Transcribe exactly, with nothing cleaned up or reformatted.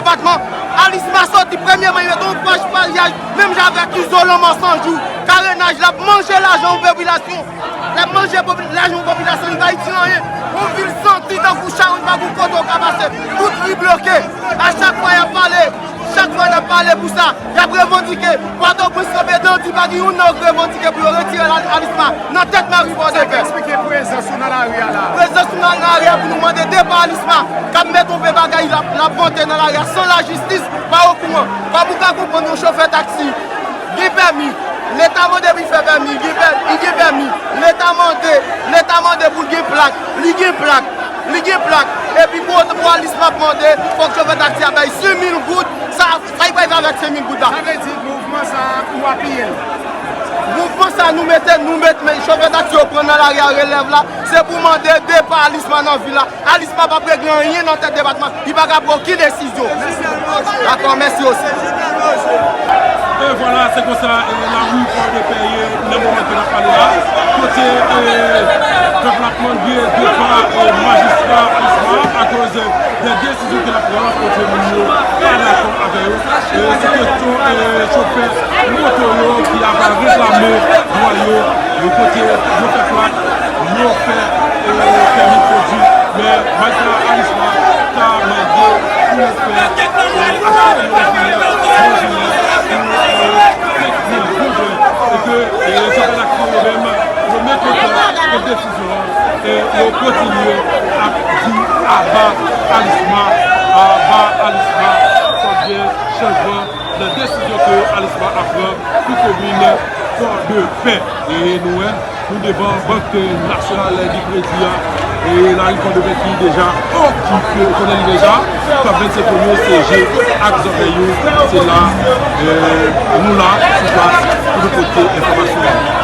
depatman. Alisma soti premye man, li mete yon paj paryaj, menm jan avèk Izolan Mòsanjou. Karenaj, l ap manje lajan yon popilasyon. L ap manje popi-, lajan yon popilasyon, li pa itil anyen. Yon vil santi tankou Chawony, pa gen kote w ka pase. Tout ri bloke. A chak fwa y ap pale, chak fwa n ap pale pou sa, y ap revandike. Pòtoprens kanpe dan di, pa gen youn nan yo k revandike pou yo retire la-, Alisma nan tèt mari Pòdepè. Sa k eksplike prezans ou nan lari a la? Prezans nou nan lari a pou nou mande depa Alisma, k ap mete yon pe bagay, l ap, l ap vante nan lari a san lajistis pa okouran. Kòman ou ka konprann yon chofè taksi gen pèmi, Leta mande pou l fè pèmi, gen pè-, li gen pèmi, Leta mande, Leta mande pou l gen plak, li gen plak, li gen plak, epi pou, pou Alisma ap mande, fòk chofè taksi a bay senk mil goud, sa, sa li pral fè avèk senk mil goud la? Sa vle di mouvman sa a, ou apiye l? Mouvman sa a, nou mete, nou met, men chofè taksi yo pran nan lari a, relèv la, se pou mande depa Alisma nan vil la. Alisma p ap regle anyen nan tèt depatman. Li pa ka pran okenn desizyon. Dakò, mèsi osi. E vwala, se konsa, e, lari Pòdepè ye nan moman ke n ap pale la, kote, e, pèp la ap mande depa, e, majistra Alisma akoz de desizyon ke l ap pran kote moun yo pa dakò avè yo. E, se kesyon, e, chofè moto yo ki ap reklame dwa yo, e, kote yo fè plak, yo fè, e, pèmi kondwi, men majistra Alisma ta mande pou yo fè, e, asiste yon jounen, yon jounen pou, e, senk mil goud, e ke, e, chofè taksi yo menm, yo mekontan de desizyon an, e yo kontinye ap di aba Alisma, aba Alisma, fòk gen chanjman nan desizyon ke Alisma ap pran pou komin Pòdepè. E nou wè, nou devan Bank Nasyonal di Kredi a, e lari Pòdepè ki deja okipe, ou konnen li deja, top vennsenk yo, se je ak zòrèy yo, se la, e, nou la, sou plas, pou nou pote enfòmasyon.